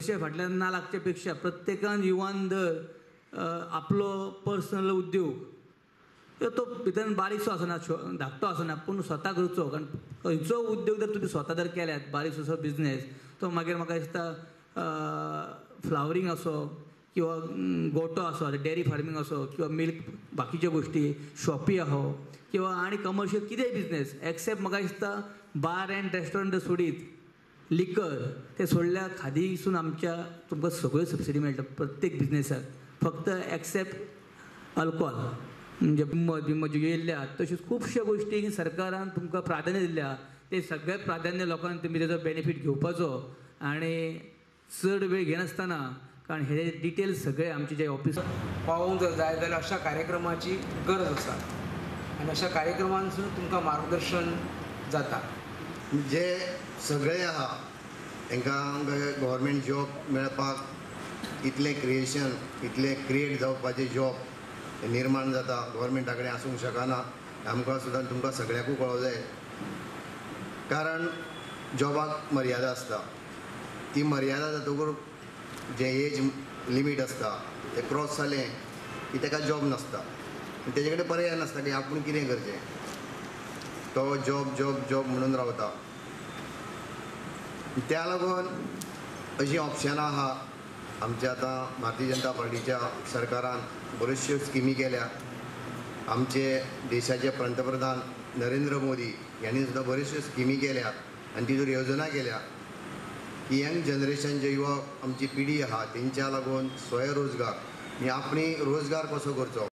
पयशे फाटल्यान ना लागचे पेक्षा प्रत्येकान युवान जर आपलो पर्सनल उद्योग तो भितर बारीकसो आसना, धाकटो आसना, पूण स्वता करचो. कारण खंयचो उद्योग जर तुमी स्वता जर केल्यात बारीकसो बिजनेस तो मागीर म्हाका दिसता फ्लावरींग असो किंवा गोटो असो, डेअरी फार्मींग असो किंवा मिल्क बाकीच्यो गोश्टी शॉपी आहो किंवा आनी कमर्शियल कितेंय बिजनेस एक्सेप्ट म्हाका दिसता बार एंड रेस्टॉरंट सोडीत लिकर ते सोडल्यार खादीसून आमच्या तुमकां सगळ्यो सबसिडी मेळटा प्रत्येक बिजनेसाक, फक्त एक्सेप्ट अल्कोहोल. म्हणजे बिम्मत ज्यो येयल्ल्या तश्योच खुबश्यो गोश्टी सरकारान तुमकां प्राधान्य दिल्ल्या ते सगळे प्राधान्य लोकांक तुमी तेजो बेनिफीट घेवपाचो आनी चड वेळ घेनासतना, कारण हे डिटेल्स सगळे आमचे जे ऑफिस पावोवंक जर जाय जाल्यार अशा कार्यक्रमाची गरज आसा आनी अशा कार्यक्रमांसून तुमकां मार्गदर्शन जाता. जे सगळे आहा तांकां गव्हर्मेंट जॉब मेळपाक इतलें क्रिएशन, इतलें क्रिएट जावपाचें जॉब निर्माण जाता गव्हर्मेंटा कडेन आसूंक शकना. आमकां सुद्दां तुमकां सगळ्यांकूय कळो जाय, कारण जॉबाक मर्यादा आसता. ती मर्यादा जातकूच जे एज लिमीट आसता ते क्रॉस जालें की ताका जॉब नासता, तेजे कडेन पर्याय नासता की आपूण कितें करचें. तो जॉब जॉब जॉब म्हणून रावता. त्या लागून अशीं ऑप्शनां आहा. आमच्या आतां भारतीय जनता पार्टीच्या सरकारान बऱ्योचश्यो स्किमी केल्या. आमचे देशाचे पंतप्रधान नरेंद्र मोदी यांनी सुद्दां बऱ्योचश्यो स्किमी केल्या आनी तितूर योजना केल्या की यंग जनरेशन जे युवा आमची पिढी आहा तेंच्या लागून स्वयंरोजगार आनी आपणी रोजगार कसो करचो.